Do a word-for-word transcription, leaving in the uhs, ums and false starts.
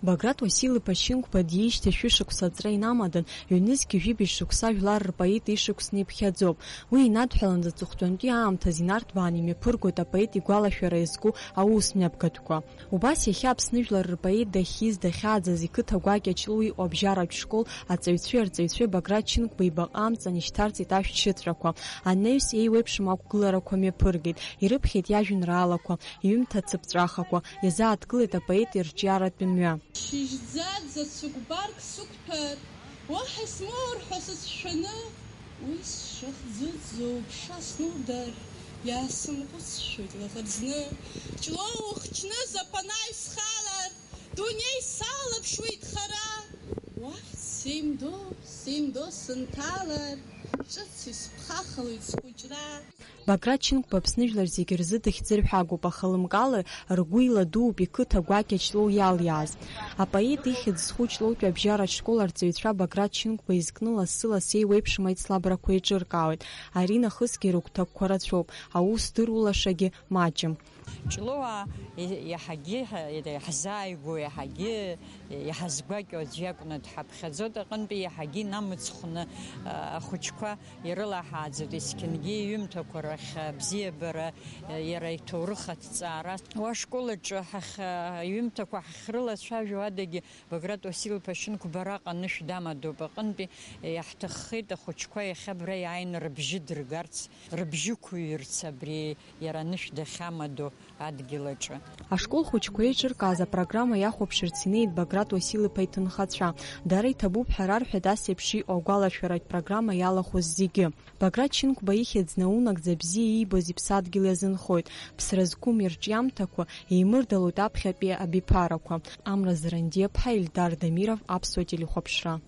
Баграт Уасил-иԥа Шьынқәба диижьҭеи шәышықәса аҵра инамадан, ҩнызқьи жәибжь шықәса жәлар рпоет ишықәсны иԥхьаӡоуп. Уи инадҳәалан аҵыхәтәантәи аамҭазы инарҭбааны имҩаԥыргоит апоет игәалашәара иазку аус мҩаԥгатәқәа. Убас иахьа Аԥсны жәлар рпоет дахьиз, дахьааӡаз, иқыҭа гәакьа Ҷлоу иҟоу абжьаратә школ аҵаҩцәеи арҵаҩцәеи Баграт Шьынқәба ибаҟа амҵан ишьҭарҵеит ашәҭшьыҵәрақәа. Анаҩс еиуеиԥшым ақәгыларақәа мҩаԥыргеит, ирыԥхьеит иажәеинраалақәа, иҩымҭа цыԥҵәахақәа, иазааҭгылеит апоет ирҿиаратә мҩа. Шьыжьӡаӡа цәыкәбарк сықәҭәар, уаҳа исмоур ҳәа сыцәшәаны, уи сшахӡыӡо уԥша снудар, иаасымҟәысшәоит лаӷырӡны. Ҷлоу ухчны Запанаа исхалар, дунеи салаԥшуеит хара. Уахь сеимдо, сеимдо сынҭалар, ҿыц исԥхахалоит схәыҷра. Баграт Шьынқәба Аԥсны жәлар зегьы рзы дыхьӡырҳәагоуп, аха лымкаала ргәы иладууп иқыҭа гәакьа Ҷлоу иалиааз. Апоет ихьӡ зху Ҷлоутәи абжьаратә школ арҵаҩцәа Баграт Шьынқәба изкны лассы-ласс еиуеиԥшым аицлабрақәа еиҿыркаауеит. Аринахысгьы рыгәҭакқәа рацәоуп, аус здыруа лашагьы маҷым. Ҷлоуаа иаҳагьы иаҳзааигәоу, иаҳагьы иҳазгәакьоу аӡә иакәны дҳаԥхьаӡоит, аҟынтәи иаҳагьы инамыцхәны, ахәыҷқәа ирылаҳааӡоит есқьынгьы иҩымҭақәа рахь абзиабара, иара иҭоурых аҭҵаара. Уа ашкол аҿы ҳахь, иҩымҭақәа ҳахьрылацәажәо адагьы, Баграт Уасил-иԥа Шьынқәба араҟа анышә дамадоуп. Аҟынтәи иаҳҭаххеит ахәыҷқәа иахьа абра иааины рыбжьы дыргарц, рыбжьы ықәыҩырц абри иара анышә дахьамадоу адгьыл аҿы. Ашкол хәыҷқәа еиҿыркааз апрограмма иахәаԥшырц инеит Баграт Уасил-иԥа иҭынхацәа. Дара иҭабуп ҳәа рарҳәеит ас еиԥш иҟоу агәалашәаратә программа иалахәыз зегьы. Баграт Шьынқәба ихьӡ наунагӡа бзиа иибоз иԥсадгьыл иазынхоит. Ԥсра зқәым ирҿиамҭақәа еимырдалоит аԥхьатәи абиԥарақәа. Амра Зырандиаԥҳа, Ельдар Дамиров, Аԥсуа телехәаԥшра.